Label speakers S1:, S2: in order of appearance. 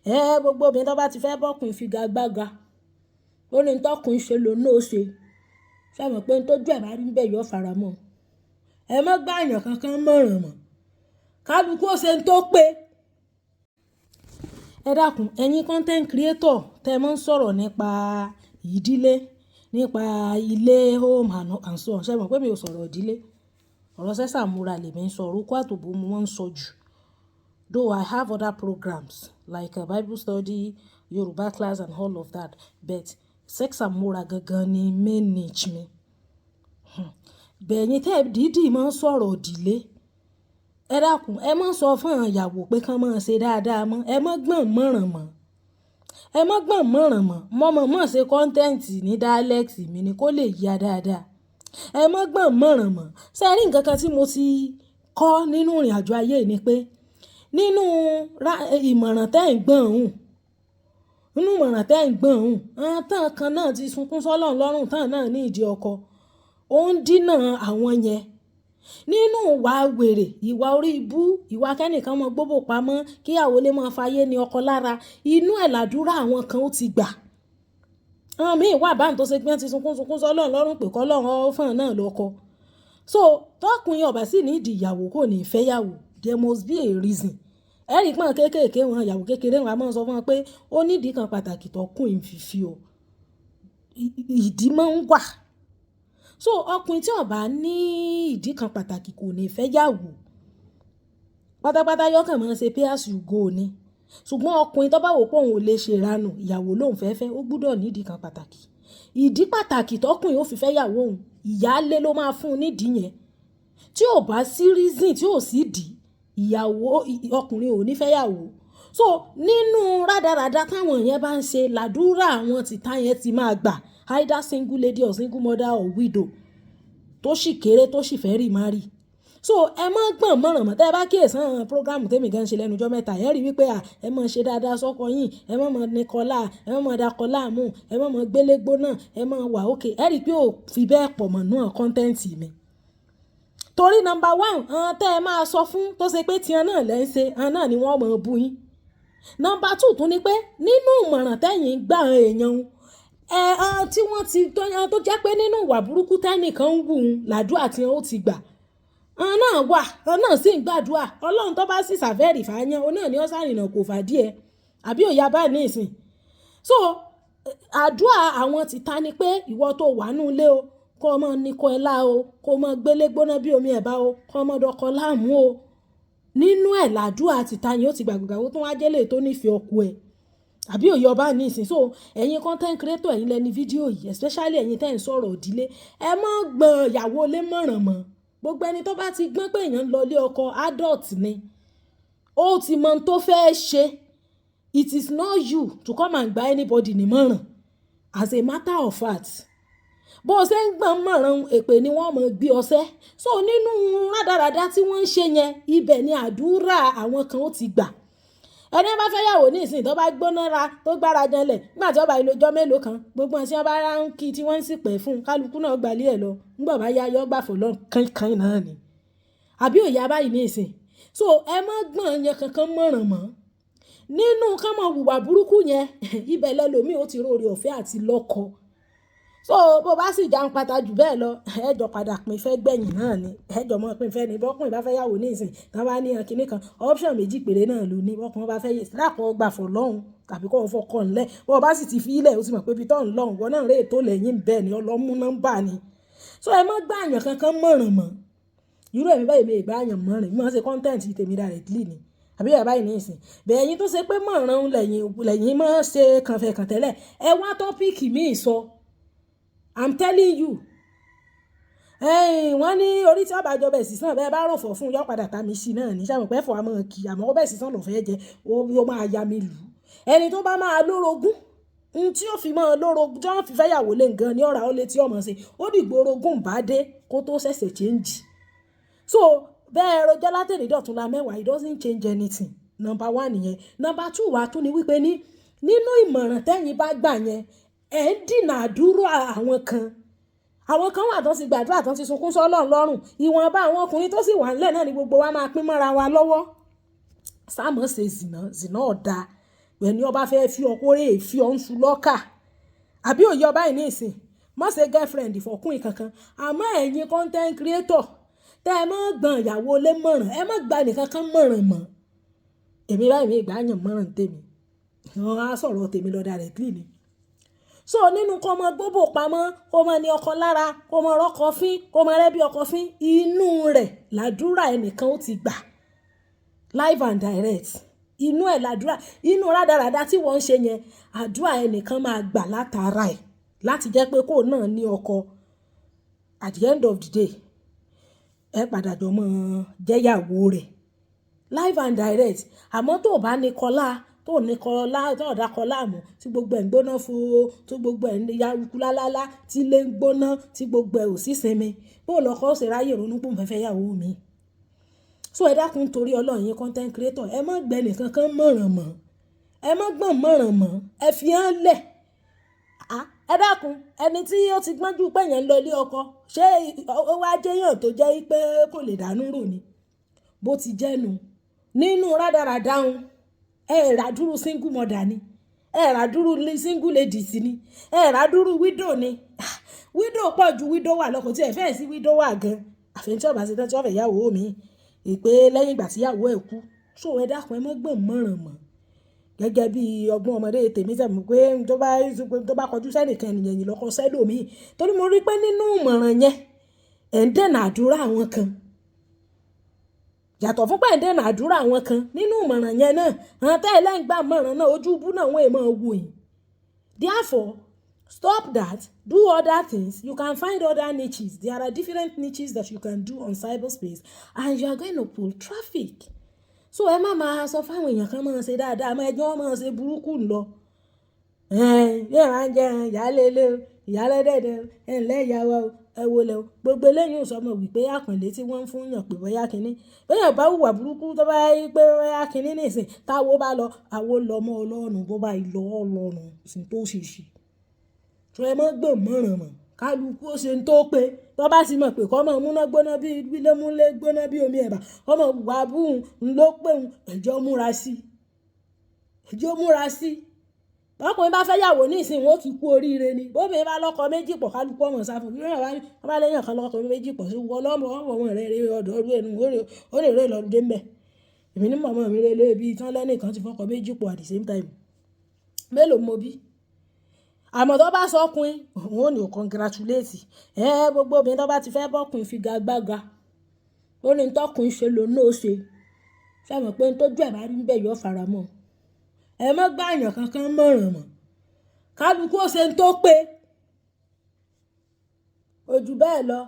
S1: Ẹ gbogbo obìnrin tó bá ti fẹ́ bọ́kùnrin figagbága, ó ní tọkùnrin ṣe ló náà ṣe. Ṣé ẹ mọ̀ pé ohun tó jù ẹ bá rí níbẹ̀ yóò faramọ́. Ẹ má gbà èèyàn kankan mọ̀ràn mọ́. Kálukú ó ṣe ń tó pé. Ẹ dákun, ẹ̀yin content creator tẹ máa ń sọ̀rọ̀ nípa ìdílé, nípa ilé, home and so on. Ṣé ẹ mọ̀ pé mi ò sọ̀rọ̀ ìdílé? Ọ̀rọ̀ sex and moral lèmi ń sọ, ọ̀rọ̀ okó àtòbò mo máa ń sọ jù. Though I have other programs like a Bible study, Yoruba class and all of that, but sex and moral gangan ni main niche mi. Bẹ̀ ẹ̀yin tẹ dídì máa ń sọ̀rọ̀ ìdílé, ẹ dákun, ẹ má sọ fún àwọn ìyàwó pé kí wọ́n máa ṣe dáadáa mọ́. Ẹ má gbọ̀n mọ̀ràn mọ́. Ẹ má gbọ̀n mọ̀ràn mọ́. Mo mọ̀ mọ̀ ṣe content ní dialect mi ni kó lè yá dáadáa. Ẹ má gbọ̀n mọ̀ràn mọ́. Ṣé ẹ rí nǹkan kan tí mo ti kọ́ nínú ìrìnàjò ayé ni pé nínú ìmọ̀ràn tẹ́ ń gbọ̀n hùn, nínú ìmọ̀ràn tẹ́ ń gbọ̀n hùn, àwọn tán kan náà ti sunkún sọ́lọ́run lọ́rùn tán náà ní ìdí ọkọ. Ó ń dínà àwọn yẹn. Nínú ìwà wèrè, ìwà orí ibú, ìwà kẹ́nìkan mọ gbóbò pamọ́, kí ìyàwó lè máa fayé ní ọkọ lára, inú ẹ̀ làdúrà àwọn kan ó ti gbà. Àwọn mìí wà bá ń tó ṣe pé wọ́n ti sunkún sunkún sọ́lọ́run lọ́rùn pé kọ́ lọ́run ó fún wọn náà lọ́kọ. So tọkùnrin ò bá sì ní ìdí ìyàwó kò ní fẹ́ ìyàwó. There must be a reason. Ẹ rí pọ́n kéékèèké wọn, ìyàwó kékeré wọn a máa ń sọ fún wọn pé ó ní ìdí kan pàtàkì tọkùnrin fi fi ọ. Ìdí máa ń wà. So ọkùnrin tí ò bá ní ìdí kan pàtàkì kò ní fẹ́ ìyàwó. Pátápátá yóò kàn máa ṣe pay as you go ni. Ṣùgbọ́n ọkùnrin tó bá wò pé òun ò lè ṣe ìranù, ìyàwó lòún fẹ́ fẹ́, ó gbọdọ̀ ní ìdí kan pàtàkì. Ìdí pàtàkì tọkùnrin ó fi fẹ́ ìyàwó òun, ìyálé ló máa fún un ní ìdí yẹn. Tí ò bá sí reason, tí ò sí ìdí, ìyàwó, ọkùnrin ò ní fẹ́ ìyàwó. So nínú rádaràda táwọn yẹn bá ń ṣe, làdúrà àwọn tìta yẹn ti máa gbà. Either single lady or single mother or widow tó sì kéré tó sì fẹ́ remarry. So ẹ má gbọ̀n mọ̀ràn mọ́. Tẹ́ ẹ bá kíyèsi àwọn program tèmi gan ṣe lẹ́nu ijọ́ mẹ́ta, ẹ rí wípé à, ẹ má ṣe dáadáa sọ́kọ yín, ẹ má mọ̀ ní kọlá, ẹ má mọ̀ dakọ láàmú, ẹ má mọ̀ gbélé gbóná, ẹ má wà okay. Ẹ rí pé ó fi bẹ́ẹ̀ pọ̀ mọ́ nínú content mi. Torí number one, àwọn tẹ́ ẹ máa sọ fún tó ṣe pé tí ẹ náà lẹ́ ń ṣe, àwọn náà ni wọ́n mọ̀ bú yín. Number two tún ní pé nínú ìmọ̀ràn tẹ́yìn gbà èèyàn, ẹ, àwọn tí wọ́n ti, tó jẹ́ pé nínú ìwà burúkú tẹ́nìkan ń wù ú, làdúrà tí wọ́n ó ti gbà. Àwọn náà wà, àwọn náà sì ń gbàdúrà. Ọlọ́run tó bá sì ṣàfẹ́rí fáyán, òun náà ni ó sàrìnà kò fà díẹ̀. Àbí òye bá ní ìsìn. So àdúrà àwọn tìta ni pé ìwọ tó wà nínú ilé o, kó má ní kọ ẹ lá o, kó má gbélé gbóná bí omi ẹ̀bà o, kó má dọkọ láàmú o. Nínú ẹ̀ làdúrà tìta yẹn ó ti gbàgbọ́ ó tún wá jẹ́ lè tó nífẹ̀ẹ́ ọkọ ẹ̀. Àbí òye ọba ní ìsìn. So ẹ̀yin content creator, ẹ̀yin lẹni fídíò yìí, especially ẹ̀yin tẹ́ ń sọ̀rọ̀ ìdílé, ẹ má gbọ̀n ìyàwó lé mọ̀ràn mọ́. Gbogbo ẹni tó bá ti gbọ́n pé èèyàn ń lọ ilé ọkọ, adult ni. Ó ti mọ ohun tó fẹ́ ṣe. It is not you to come and gba anybody ní mọ̀ràn. As a matter of fact, bó ṣe ń gbọ̀n mọ̀ràn, èpè ni wọ́n mọ̀ gbé ọṣẹ. So nínú rádaràda tí wọ́n ń ṣe yẹn, ibẹ̀ ni àdúrà àwọn kan ó ti gbà. Ẹni bá fẹ́ yàwó ní ìsìn tó bá gbóná ra, tó gbára janlẹ̀, nígbà tí ó bá lò ọjọ́ mélòó kan, gbogbo wọn tí wọ́n bá ń kí tí wọ́n sì pẹ̀ fún, kálukú náà gba ilé ẹ lọ. Nígbà bá yá, yọ gbà fọlọ́run kánkán náà ni. Àbí òye báyìí ní ìsìn. So ẹ má gbọ̀n yẹn kankan mọ̀ràn mọ́. Nínú ká mọ wùwà burúkú yẹn, ibẹ̀ lẹ́lòmíì ó ti rí oore ọ̀fẹ́ àti lọ́kọ. So bó bá sì jàǹpátá jù bẹ́ẹ̀ lọ, ẹ jọ padà pín fẹ́ gbẹ̀yìn náà ni. Ẹ jọ mọ̀ pín fẹ́ ni. Bọ́kùnrin bá fẹ́ yàwó ní ìsìn, tí wọ́n bá ní kíní kan, option méjì péré náà ló ní. Bọ́kùnrin bá fẹ́ yè, dákun gbà fọlọ́run tàbí kó fọkọ ńlẹ̀. Bó bá sì ti fi í lẹ̀, ó sì mọ̀ pé ibi tó ń lọ, ìwọ náà rè tó lẹ́yìn bẹ́ẹ̀ ni ọlọ́mú nọ́mbà ni. So ẹ má gbà èèyàn kankan mọ̀ràn mọ́. Irú èmi báyìí mi ò gbà èèyàn mọ̀ràn, èmi máa ń ṣe content tèmi directly ni. Àbí ìyá báyìí ní ìsìn. Bẹ́ẹ̀ ẹ̀yin tó ṣe pé mọ̀ràn lẹ́yìn, lẹ́yìn máa ń ṣe kànfẹ̀kàn tẹ́lẹ̀, ẹ wá topic míì sọ. I'm telling you. Ẹ̀yin wọ́n ní orí tí ó bá jọ bẹ̀ sísan, bẹ́ẹ̀ bá rọ̀fọ̀ fún, yó padà ta mi sí náà ní. Ṣé mo pé ẹ̀fọ́ a máa kí, àmọ́ ó bẹ̀ sísan ló fẹ́ jẹ, ó máa ya mi lù. Ẹni tó bá máa lórogún, ohun tí ó fi máa lórogún, tí wọ́n fi fẹ́ yàwó lé ǹkan ní ọ̀rá ó lé tí ọmọ ṣe, ó dìgbò orogún bá dé kó tó ṣẹ̀ṣẹ̀ change. So bẹ́ẹ̀ rojọ́ látẹ̀ní dọ̀túnla mẹ́wàá, it doesn't change anything. Number one nìyẹn. Number two wà tún ní wípé ní nínú ìmọ̀ràn tẹ́yin bá gbà yẹn, ẹ̀ ń dìnà àdúrà àwọn kan. Àwọn kan wà tó ti gbàdúrà tó ti sunkún sọ́lọ́run lọ́rùn. Ìwọ̀nba àwọn ọkùnrin tó sì wà nílẹ̀ náà ni gbogbo wa máa pín mọ́ra wa lọ́wọ́. Sá mọ́ ṣe zìnà, zìnà ò da. Ẹni ó bá fẹ́ fi ọ kó rè fi ọ ń su lọ́kà. Àbí òye ọba yìí nísìnyí. Má ṣe girlfriend fọkùnrin kankan. Àmọ́ ẹ̀yin content creator, tẹ́ ẹ má gbọ̀n ìyàwó lé mọ̀ràn, ẹ má gba ẹnì kankan mọ̀ràn mọ́. Èmi báyìí mi ìgbà yàn mọ̀ràn tèmi. Wọ́n á sọ̀rọ̀ tèmi lọ directly ni. So nínú kó mọ gbóbò pamọ́, kó mọ ní ọkọ lára, kó mọ rọ́kọ fín, kó mọ rẹ́ bí ọkọ fín, inú rẹ̀ làdúrà ẹnìkan ó ti gbà. Live and direct. Inú ẹ̀ làdúrà, inú rádaràda tí wọ́n ń ṣe yẹn, àdúrà ẹnìkan máa gbà látara ẹ̀ láti jẹ́ pé kó náà ní ọkọ. At the end of the day, ẹ padà jọ mọ́ jẹ́ ìyàwó rẹ̀. Live and direct. Àmọ́ tó bá ní kọlá, tó ní kọlá, tó dà kọlá mú, tí gbogbo ẹ̀ ń gbóná foo, tí gbogbo ẹ̀ ń yaruku lálálá, tí ilé ń gbóná, tí gbogbo ẹ̀ ò sí sinmi, bó lọkọ ó ṣe ráyè ronú pé òun fẹ́ fẹ́ ìyàwó mi. So ẹ dákun torí Ọlọ́run yín content creator, ẹ má gbé ẹnì kankan mọ̀ràn mọ́. Ẹ má gbọ̀n mọ̀ràn mọ́. Ẹ fi hàn lẹ̀. À, ẹ dákun, ẹni tí ó ti gbọ́n jú pé èèyàn ń lọ ilé ọkọ, ṣé ó wá jẹ́ èèyàn tó jẹ́ pé kò lè dànù rò ni? Bó ti jẹ́ nu. Nínú rádaràda hun, ẹ rà dúró single mother ni. Ẹ rà dúró single ladies ni. Ẹ rà dúró widow ni. Widow pọ̀ ju widow wà lọ, kò tí ẹ fẹ́ sí widow wà gan. Àfi tí ó bá ṣe tán tí ó fẹ́ ìyàwó mi. Ìpè lẹ́yìn ìgbà tí ìyàwó ẹ̀ kú. So ẹ dákun, ẹ má gbọ̀n mọ̀ràn mọ́. Gẹ́gẹ́ bí ọgbọ́n ọmọdé tèmi tẹ̀ mọ̀ pé tó bá kọjú sẹ́nìkan ènìyàn yìí lọ́kọ sẹ́lò mi. Torí mo rí pé nínú ìmọ̀ràn yẹn, ẹ̀ ń dènà àdúrà àwọn kan. Yàtọ̀ fún pé ẹ̀ ń dènà àdúrà àwọn kan nínú ìmọ̀ràn yẹn náà, àwọn tẹ́ ẹ lẹ́yìn gbà mọ̀ràn náà, ojú ibú náà wọ́n è máa wò yín. Therefore, stop that. Do other things. You can find other niches. There are different niches that you can do on cyberspace and you are going to pull traffic. So ẹ má máa sọ fún àwọn èèyàn kan máa ṣe dáadáa, máa ẹjọ́ máa ṣe burúkú lọ. Ẹ̀n, bí ẹ̀ máa ń jẹ ìyálé ilé o, ìyálé dẹ̀dẹ̀ o, ẹ̀ ǹlẹ́ ìyá wa o, ẹ wo lẹ o. Gbogbo eléyìí ò sọ mọ̀ wípé àpọ̀nlé tí wọ́n ń fún yàn pé bóyá kíní. Bí èèyàn bá hùwà burúkú tó bá rí pé bóyá kíní nísìnyí, táwo bá lọ, àwo lọ mọ́ Ọlọ́run, bó bá lọ Ọlọ́run, sì tó ṣe ṣe. So ẹ má gbọ̀n mọ̀ràn mọ́. Kálukú ó ṣe ń tó pé. Tó bá sì mọ̀ pé kó máa múná gbóná bí lémúlé gbóná bí omi ẹ̀bà, kó máa wà búhun ló pé òun, ẹ̀jọ́ múra sí. Ẹ̀jọ́ múra sí. Ọkùnrin bá fẹ́ yàwó nísìnyí, wọ́n ó kí kú oríire ni. Bó obìnrin bá lọ́kọ méjì pọ̀, kálukú ọmọ sá fún un. Bí wọ́n bá lẹ́yìn kan lọ́kọ méjì pọ̀ sí wọ́n lọ́mọ, ọmọ rẹ̀ rere ọ̀dọ̀ ọdún ẹnu, ó lè rẹ́ lọ dé mbẹ̀. Èmi ní màmá mi rere bí tán lẹ́nìkan ti fọkọ méjì pọ̀ at the same time. Mélòó mo bí? Àmọ́ tó bá sọ ọkùnrin, òun ò ní o congratulate. Ẹ gbogbo obìnrin tó bá ti fẹ́ bọ́kùnrin figagbága, ó ní tọkùnrin ṣe ló náà ṣe. Ṣé ẹ mọ̀ pé ohun tó jù ẹ̀ bá rí níbẹ̀ yóò faramọ́. Ẹ má gbà èèyàn kankan mọ̀ràn mọ́. Kálukú ó ṣe ń tó pé. Ojú bẹ́ẹ̀ lọ.